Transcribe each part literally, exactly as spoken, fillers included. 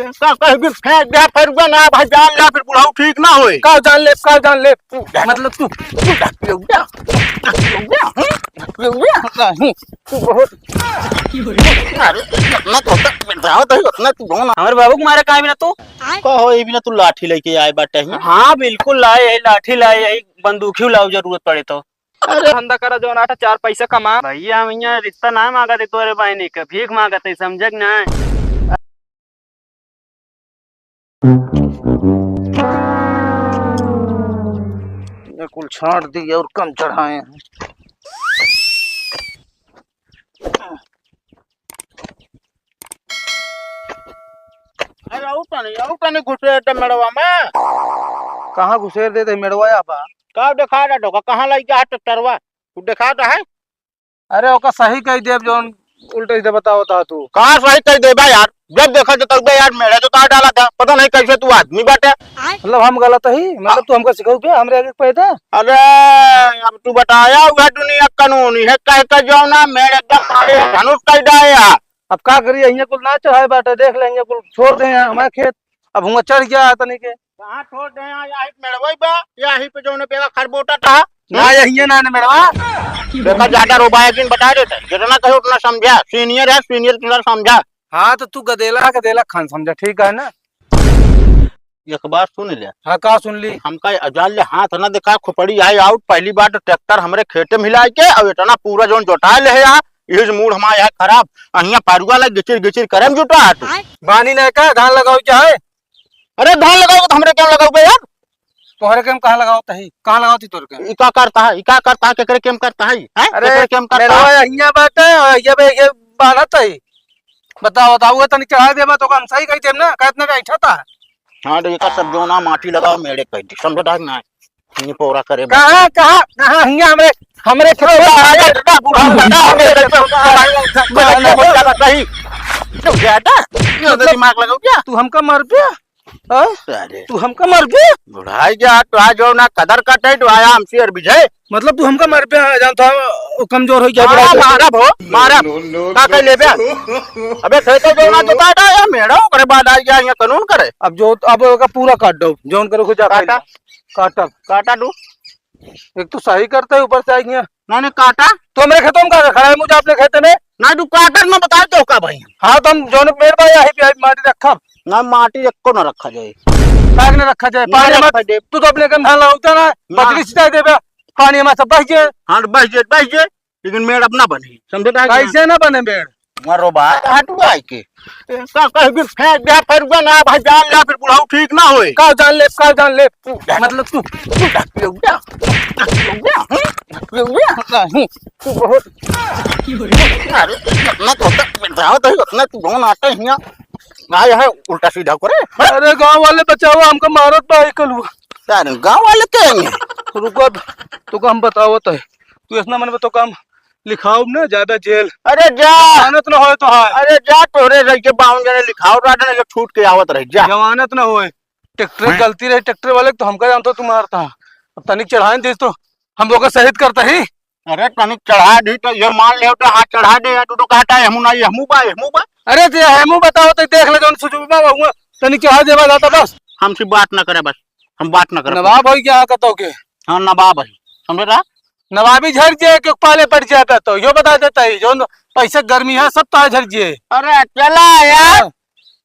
का कह भी फेंक दे, फेर ना भाई, जान ले, फिर बुढ़ऊ ठीक ना होए। का जान ले, का जान ले? तू जा। मतलब तू, तू जा, तू जा, तू जा, हम्म? तू जा। नहीं, तू बहुत, अरे, इतना तो होता, बताओ तो, इतना तू कौन? हमारे बाबू को मारे काहे बिना तू? कहो, ये बिना तू लाठी लेके आए बाटे ही। हाँ, बिल्कुल लाए है, लाठी लाए है, बंदूकियो लाओ जरूरत पड़े तो। अरे धंधा करा, जौन आटा चार पैसा कमा। भैया, हम यहाँ रिश्ता ना मांगत है तोरे बहनी के, भीख मांगत है, समझे कि ना? ये कुल छांट दी और कम चढ़ाए हैं। अरे, आऊ तनी, आऊ तनी घुसेर दे मेड़वा में। कहाँ घुसेर दे दे मेड़वा या बा? का देखा रहा डोका, कहाँ लई गया है ट्रैक्टरवा? तू देखा तो है? अरे, ओका सही कही देब, जौन उल्टे सीधे बतावत हा तू। कहाँ सही कही देबा यार? जब देखा तो तबे यार मेड़े जोता डाला था। पता नहीं कैसे तू आदमी बाटे। मतलब हम गलत ही? मतलब तू हमका सिखाऊ क्या? हमरे आगे पैदा? अरे, अब तू बताया हुआ दुनिया कानून है, कह के जौना मेड़े एकदम मारे धनुष कह डाया। अब का करी, यहाँ कुल ना चढ़ाए बाटे, देख ले, यहाँ कुल छोड़ दे हैं हमारे खेत। अब हुआ चढ़ गया है तनी के। कहाँ छोड़ दे हैं, यही मेड़वई बा, यही पे जौने पेला खरबोटा था। ना, यही है ना, ना मेड़वा। देखा, ज्यादा रोबाया जिन बता देता, जितना कहे उतना समझा, सीनियर है, सीनियर की तरह समझा। हाँ, तो तू गदेला, गदेला खान समझा, ठीक है ना? एक बात सुन ले। हाँ, का सुन ली? हमका अजाल ले हाथ ना दिखा, खोपड़ी आए आउट, पहली बार तो ट्रैक्टर हमरे खेते में हिलाए के, और इतना पूरा जौन जोता ले है यहाँ, इस मूड हमारा यहाँ खराब, अहिया पारुआ ला गिचिर गिचिर करे में जुटा है तू। बानी नहीं का, धान लगाओ चाहे? अरे धान लगाओ तो हमरे क्या लगाओ बे यार? तोहरे के हम कहाँ लगाओ तही? कहाँ लगाओ थी तोहरे के? ई का करता है? ई का करता है? केकरे के हम करता है? हैं? अरे, केकरे के हम करता मेलवा है? अहिया बाटे, अहिया बे, ये बान्हत है। बताओ, बताओ, वो तनी चढ़ा देबा तो हम सही कही देब ना, कहत ना बैठा था। हाँ, तो एकर सब जोना माटी लगाओ, मेरे कह दी, समझो ना? ये पौरा करे बा। कहाँ, कहाँ, कहाँ हियाँ हमरे, हमरे खेत में बूढ़ा, बूढ़ा, बूढ़ा, हमरे खेत में बूढ़ा, बूढ़ा, बूढ़ा, बूढ़ा, बूढ़ा, कहीं। तो ज्यादा, ये तो मतलब, दिमाग लगाओ क्या? तू हमका मर गया? हाँ? अरे। तू हमका मर गया? बुढ़ाई जा, तो आज जो ना कदर कटे, तो आया हमसे और विजय। मतलब तू हमका मार पे आ जान था, वो कमजोर हो गया, हाँ, बुढ़ा। मारब हो, मारब। No, no, no, का कर लेबे? No। अबे खेते जो ना जोता था, या मेरा ओकरे बाद आ गया, या कानून करे। अब जो, अब ओका पूरा काट दो, जौन करो खुद जा काटा। पहले। काटा। काटा दू। एक तो सही करता है, ऊपर से आ गया। ना, ना, काटा। तो हमरे खेतों में का खड़ा है, मुझे अपने खेते में? ना, तू काटा, मैं बता दो का भाई। हाँ, तो हम जौन मेरे भाई, यही पे माटी रखब। ना, माटी एको ना रखा जाए। काहे ना रखा जाए? ना पानी रखा मत, जाए। तू तो अपने कन धान लगावता ना, ना। बजरी सिंचाई देबे। पानी हमार सब बह जाए। हाँ, तो बह जाए, बह जाए, लेकिन मेड़ अब ना बने, समझे ना? कैसे ना बने मेड़? मारो बा, हटू आए के। का कह के फेंक दे, फिर ना भाई, जान ले, फिर बुढ़ऊ ठीक ना होए। का जान ले, का जान ले? मतलब तू, तू ढक ले, उठ जा। ढक ले, उठ जा, हम्म? ढक ले, उठ जा। नहीं, तू बहुत, अरे, इतना तो होता, बताओ तो, इतना तू कौन आता है यहाँ? आए है उल्टा सीधा करे। अरे गाँव वाले बचाओ, हमको मारत बा, एकल हुआ। अरे गाँव वाले के हैं? रुको, तो काम बताओ तो है। तू इतना मन में तो काम लिखाओ ना, ज्यादा जेल। अरे जा। जमानत ना होए तो है। अरे जा, तोरे रह के बावन जने लिखाओ, रात ने छूट के आवत रह जा। जमानत ना होए। ट्रैक्टर गलती रही, ट्रैक्टर वाले तो हमका जानता तू मारता। अब तनिक चढ़ाए दीस तो हम लोग का शहीद करता ही। अरे तनिक चढ़ा दी तो ये मान ले तो हाथ चढ़ा दे, या तू तो कहता है हमू ना, ये हमू बा, हमू बा। अरे ते हमू बताओ तो देख ले जौन सुजुबा हुआ, तनिक चढ़ा देवा जाता बस। हमसे बात ना करे बस, हम बात ना करे। नवाब होई क्या कहतो के? हाँ नवाब है, समझे रहा? नवाबी झड़ जे के पाले पड़ जाता तो यो बता देता ही, जौन पैसे गर्मी है सब तार झड़ जे। अरे चला यार। हाँ।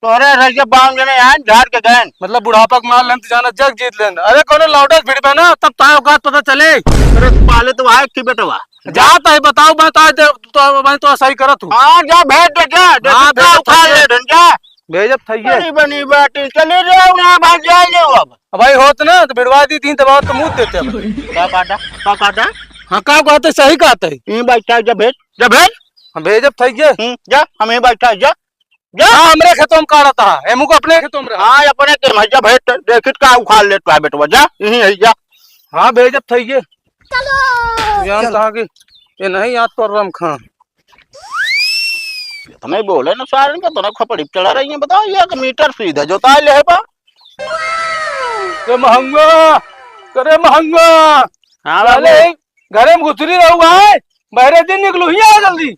तोरे रहिए बावन जने आन झाड़ के गए। मतलब बुढ़ापा के मार लेन त जाना जग जीत लेन। अरे कोनो लौटस भिड़बे ना तब ताए औकात पता चले। अरे पाले तो आए की बेटवा। जात है बताओ, मैं तो आज दे-, तो मैं तो सही करत हूँ। हाँ जा भेज दे जा, दे हाँ, दे, भेजत उखाड़ हइये। ले धन जा। भेजब थइये। बनी बनी बात है, चले जाओ ना भाई, जाए जाओ अब। अब भाई होत ना तो भिड़वा दी थी, दबाव तो मुँह देते अब। का काटा, का काटा? हाँ का कहते, सही कहते। यहीं बैठा है, जा भेज, जा भेज। हम भेजब थइये। हम्म, जा, हम यहीं बैठा है, जा। जा। हाँ, हमरे खेतों में काढ़त हा, एमू को अपने खेतों में रहा। हाँ, अपने के में जब है, त-, देखित का उखाड़ लेत बा बेटवा, जा, यहीं है, जा। हाँ, भेजत थइये। चलो। जान चल। कहाँ की, ये नहीं याद पर रम खां। इतने बोले ना सारन के, इतना खपड़ी चढ़ा रही है, बताओ, ये एक मीटर सीधा जोता ले है बा। रे महंगा, अरे महंगा। हाँ, बाबू। साले, घरे में घुसरी रहू भाई, बहरे दिन निकलू, हियाँ आ जल्दी।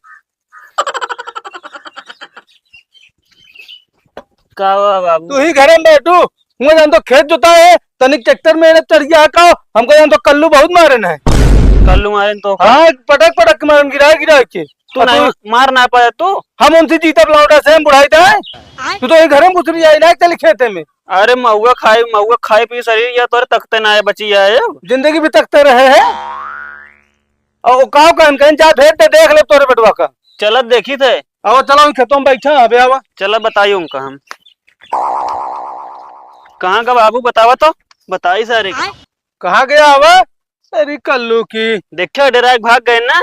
का हुआ बाबू? तू ही घरे में बैठू, हुआ जान तो खेत जोता है, तनिक ट्रैक्टर में चढ़ गया है का? हमको जान तो कल्लू बहुत मारे न है। कल्लू मारे न तो का? हाँ, पटक पटक के मारन, गिरा गिरा के। तू और नहीं तू मार ना पाए तू? हम उनसे जीतब लौटा से, हम बुढ़ाई जाए। तू तो यही घरे में घुसरी जाए ना, चली खेते में। अरे महुआ खाए, महुआ खाए पी शरीर या तोरे तख्ते ना आए बची आए। जिंदगी भी तख्ते रहे हैं। और वो काव कहन, कहन जा भेंट दे, देख ले तोरे बेटवा का। चलत देखी थे। आओ चलो, हम खेतों में बैठा, अबे आवा। चलत बताइयो उनका हम। कहाँ का बाबू बतावा तो, बताई सारे के। कहाँ गया हवा? अरे कल्लू की। देखे डेरा के भाग गए ना,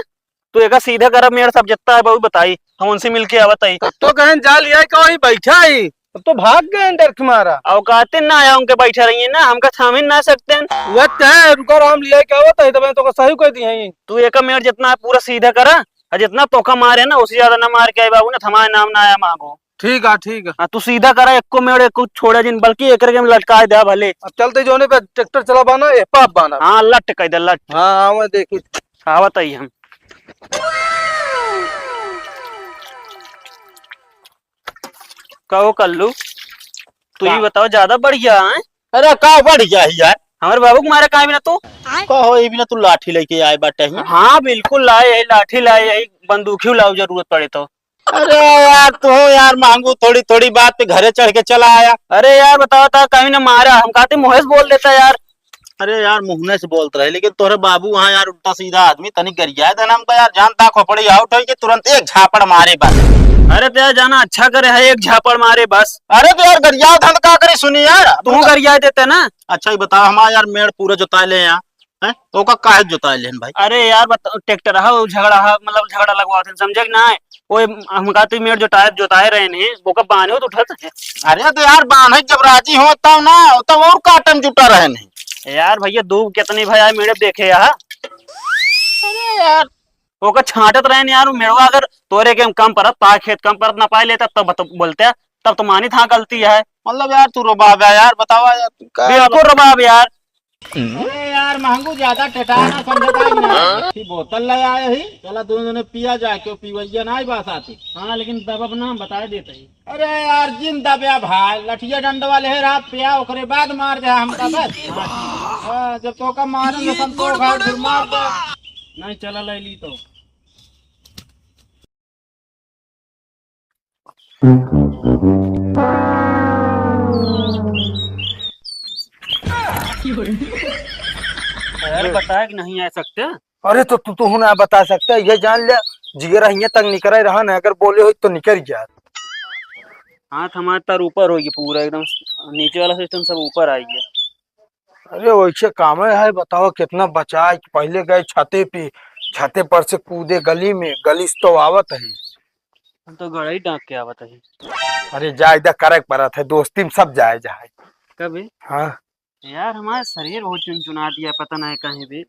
तू एका सीधा करा मेड़ सब जितना है बाबू बताई, हम उनसे मिलके आवत आई। तब तो कहन जा लिया कि वहीं बैठा ही, तब तो भाग गए डर के मारा। औकाते ना आया उनके बैठे रहिए ना, हमका थामिन ना सकते हैं। वह तय रुका राम लिया क्या होता है, तब तो सही कह दी है। तू एका मेड़ जितना है पूरा सीधा करा, और जितना तोका मारे ना उससे ज्यादा ना मार के आए बाबू ना, थमाए नाम ना आया मांगो। ठीक है, ठीक है। हाँ, तू सीधा करा, एको मेड़ एको छोड़ा जिन, बल्कि एकरे के में लटकाए दे भले। अब चलते जोने पे ट्रैक्टर चला बाना, ए पाप बाना। हाँ, लट कह दे, लट। हाँ, आवे देखी। आवत आई हम। कहो कल्लू, तू ही का? बताओ, ज्यादा बढ़ गया है? अरे का बढ़ गया है यार? हमारे बाबू के मारे काहे बिना तू? कहो ये बिना तू लाठी लेके आए बाटे ही? हाँ, बिल्कुल लाए यही लाठी, लाए यही बंदूकी लाओ, जरूरत पड़े तो। अरे यार, तू यार मांगू, थोड़ी थोड़ी बात पे घरे चढ़ के चला आया। अरे यार, बताओ था, कहीं ना मारा, हम कहते मुँह से बोल देता यार। अरे यार, मुँह से बोलत रहे, लेकिन तोहरे बाबू वहाँ यार उल्टा सीधा आदमी, तनी गरिया देना हमका यार, जान ता खोपड़ी आउट होई कि तुरंत एक झापड़ मारे बस। अरे तो यार, जाना अच्छा करे है, एक झापड़ मारे बस। अरे तो यार, गरिया धंध का करे, सुनी यार। तू गरिया देते ना। अच्छा, ये बताओ, हमारा यार मेड़ पूरा जोताए ले यहाँ, हैं? ओका काहे जोताए लेन भाई? अरे यार, बता, ट्रैक्टर हा, वो झगड़ा हा, मतलब झगड़ा लगवाते हैं, समझे कि ना? वो हम कहते मेड़ जोताए, जोताए रहे नहीं, ओका बांधे हो तो उठत है। अरे तो यार, बांधे जब राजी हो तब ना, तब और काटन जुटा रहे नहीं। यार भैया, दूब कितनी भैया मेरे देखे यहाँ। अरे यार, ओका छांटत रहे नहीं यार, वो मेड़वा अगर तोरे के कम परत, पा खेत कम परत ना पाए लेता, तब बत-, बोलते, तब तो मानी था गलती है। मतलब यार, तू रुबाब है यार, बतावा यार, तू का बिल्कुल रुबाब यार। अरे यार, महंगू ज्यादा टेटाना समझता है कि ना? अच्छी बोतल ले आए ही, चला दोनों जने पिया जाए, क्यों पिवैया ना ही बास आती। हाँ, लेकिन दबब ना, हम बताए देते ही। अरे यार, जिन दबया भाई, लठिया डंड वाले है, रात पिया, ओकरे बाद मार दे हमका बस। हाँ, जब तो का मारे न संतोष है, फिर मार दे। नहीं, चला ले ली तो। अरे बताए कि नहीं आ सकते? अरे तो तू, तू ना बता सकता, ये जान ले, जिगर हियां तक निकरे रहा ना, अगर बोले हो तो निकल गया। हाथ हमारे तर ऊपर होगी पूरा एकदम, नीचे वाला सिस्टम सब ऊपर आ गया। अरे वैसे काम है, बताओ कितना बचाए कि पहले गए छते पे, छते पर से कूदे गली में, गली से तो आवत है। हम तो गड़ई डांक के आवत है। अरे जाए दा, करे के परत है, दोस्ती में सब जाए जाए। कभी? हाँ। यार, हमारा शरीर बहुत चुनचुनात है, पता नहीं कहीं भी।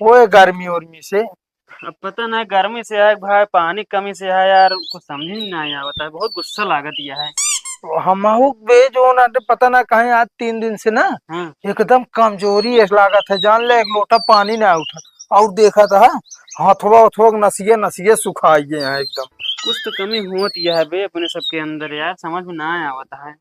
ओए, गर्मी उर्मी से। अब पता नहीं, गर्मी से है भाई, पानी कमी से है यार, कुछ समझ में नहीं आवत है, बहुत गुस्सा लागत यह है। हमहू बे जो ना, पता ना कहीं आज तीन दिन से ना, हाँ। एकदम कमजोरी ऐस लागत है, जान ले, एक लोटा पानी ना उठा। और देखा था, हथवा उथवा के नसिया नसिया सुखाई गए हैं एकदम। कुछ तो कमी होत यह है बे अपने सबके अंदर यार, समझ में ना आवत है।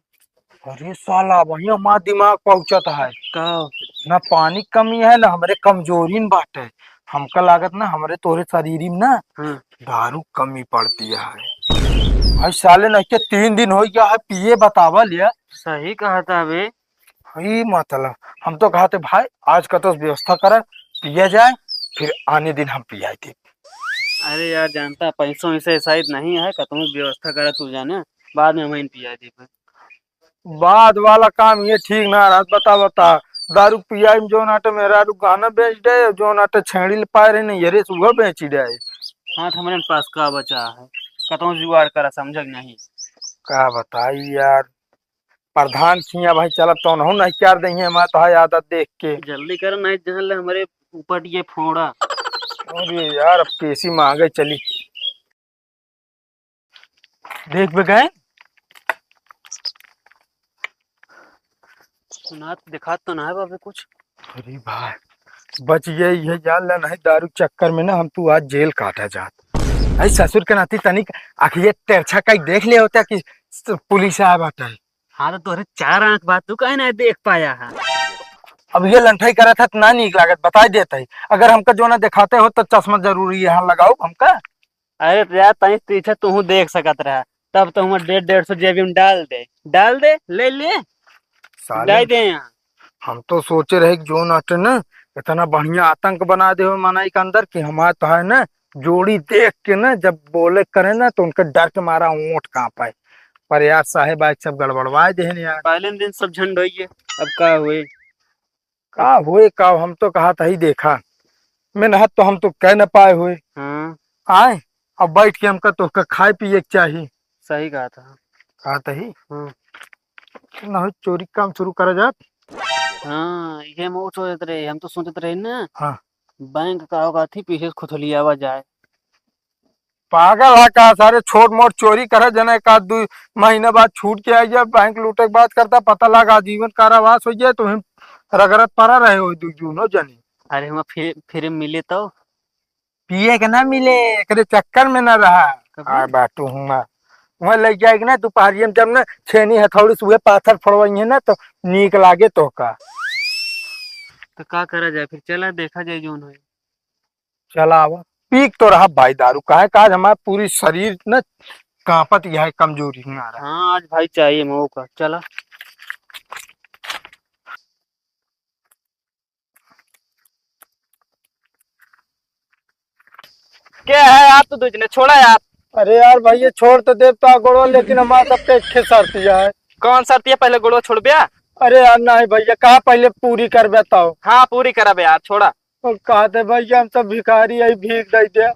अरे साला, वही हमार दिमाग पहुंचत है। का? ना पानी कमी है, ना हमरे कमजोरी न बाटे। हमका लागत ना, हमरे तोरे शरीर में ना, हाँ। दारू कमी पड़ती है। भाई साले, नहीं के तीन दिन हो गया है पिए, बतावा लिया। सही कहा था बे। ई मतलब, हम तो कहा थे भाई, आज का तो व्यवस्था करा, पिया जाए, फिर आने दिन हम पियाई थे। अरे यार, जानता, पैसों वैसे ऐसा ही नहीं है, कतनो व्यवस्था करा तू जाने, बाद में हम पियाई थे। बाद वाला काम ये ठीक ना रहत। बता, बता, दारू पियाई में जौन आटे मेहरारू गहना बेच दे, जौन आटे छेड़ी ले पाए रहे नहीं, ये रे सुबह बेच ही दे। हाथ हमरे पास का बचा है, कतहूँ जुगाड़ करा, समझ नहीं। का बताई यार, प्रधान खिया भाई चलब तो उनहू नहीं कर देंगे, मैं तो है आदत देख के। जल्दी कर, नहीं जान ले हमरे ऊपर ये फोड़ा। अरे यार, अब कैसी मांगे चली। देख बे गए। सुनात दिखात तो ना है बाबे कुछ। अरे भाई, बच गए ये जान ला, नहीं दारू चक्कर में ना हम तू आज जेल काटा जात। भाई ससुर के नाती तनिक अखिए तेरछा कई देख ले होता कि पुलिस आया बाटे। हाँ, तो तोहरे चार आँख बा, तू काहे ना देख पाया है? अब ये लंठई करत है, तो ना नीक लागत, बताई देत है। अगर हमका जो ना दिखाते हो, तो चश्मा जरूरी यहाँ लगाओ हमका। अरे तो यार, तनी पीछे तू देख सकत रहा, तब तो हम डेढ़, डेढ़ सौ जेबी में डाल दे, डाल दे, ले ले, साले, डाल दे यहाँ। हम तो सोचे रहे कि जो ना ना इतना बढ़िया आतंक बना दे हो मनई के अंदर कि हमारे तो है ना जोड़ी देख के ना, जब बोले करे ना, तो उनके डर के मारा ओंठ कांपे। पर यार, साहेब आज सब गड़बड़वाए देहन यार। पहले दिन सब झंड होइए, अब का हुए? का हुए, का हम तो कहा था ही देखा, मेहनत तो हम तो कह न पाए हुए। हाँ। आए, अब बैठ के हमका तोहका खाए पिए के चाही। सही कहा था। कहा था ही। हाँ। ना हो, चोरी काम शुरू करा जात। हाँ, ये हम सोचत रहे, हम तो सोचत रहे ना। हाँ। बैंक का होगा थी, पीछे से खुथलियावा जाए। पागल है का सारे? छोट मोट चोरी करे, जने का दू महीने बाद छूट के आई जाए, बैंक लूटे के बात करता, पता लगा जीवन कारावास हो जाए, तो हम रगड़त पड़ा रहे हो दू जून हो जने। अरे, हम फिर, फिर मिले तो? पिए के ना मिले, एकरे चक्कर में ना रहा। कब? आ बाटू हुआ, वहाँ ले जाए के ना, दोपहरिया में जब ना छेनी हथौड़ी से उहे पाथर फोड़वाई है ना, तो नीक लागे तो का। तो का करा जाए फिर? चला देखा जाए जौन होई। चला आवा। पी के तो रहा भाई दारू, काहे का आज हमार पूरी शरीर न कांपत, यह कमजोरी में आ रहा। हाँ, आज भाई चाहिए मौका। चला। क्या है यार, तू दूजने छोड़ा यार। अरे यार भैया, छोड़ तो देब तो गोड़वा, लेकिन हमारा सबके एक शर्तिया है। कौन शर्तिया? पहले गोड़वा छोड़ बे। अरे यार नहीं भैया, कहा पहले पूरी कर बताओ। हाँ, पूरी करब यार, छोड़ा। और कहते भैया, हम सब भिखारी है, भीख दे दे।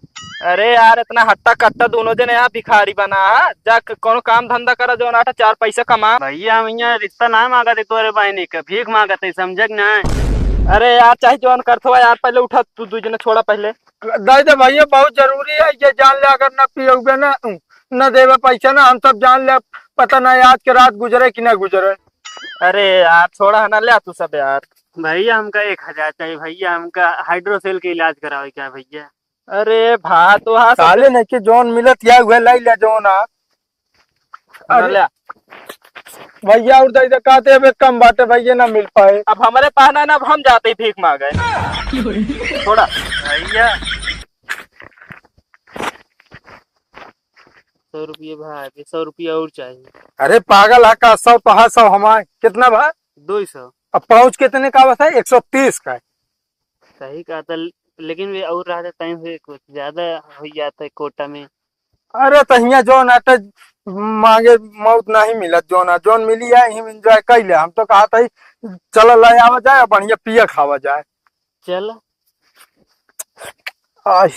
अरे यार, इतना हट्टा कट्टा दोनों जने यहाँ भिखारी बना है, जा क-, कोनो काम धंधा करा, जौन आटा चार पैसा कमा। भैया, हम यहाँ रिश्ता ना मांगत है तोरे बहनी के, भीख मांगत है, समझे कि नहीं? अरे यार, चाहे जौन करत हो यार, पहले उठा, तू दू जने छोड़ा पहले। दे दे भैया, बहुत जरूरी है, ये जान ले, अगर ना पियोगे ना, ना देवे पैसा ना, हम सब जान ले, पता नहीं आज के रात गुजरे कि ना गुजरे। अरे यार, छोड़ा है ना, ले तू सब यार। भैया, हमका एक हजार चाहिए भैया, हमका हाइड्रोसेल के इलाज करावे क्या भैया? अरे भा, तो हाँ, सब साले नहीं के जौन मिलत या उहे लाई ले जौन आ। ना अरे ले। भैया, और दे दे, कहते अब एक कम बाटे भैया, ना मिल पाए। अब हमारे पास ना, ना, अब हम जाते ही भीख मांगे। छोड़ा। भैया। सौ रुपये भाई, सौ रुपया और चाहिए। अरे पागल है का, सौ तो है, सौ हमारे। कितना भा? दो सौ। अब पाउच कितने का आवत है? एक सौ तीस का है। सही कहा था, लेकिन वे और रहते टाइम से कुछ ज्यादा हो जाता है कोटा में। अरे तो हियाँ जौन आटे मांगे मौत नहीं मिलत, जौन आ, जौन मिली है, हिम एंजॉय कर ले। हम तो कहा था ही, चल ले आवा जाए, बढ़िया पिया खावा जाए। चल। आय।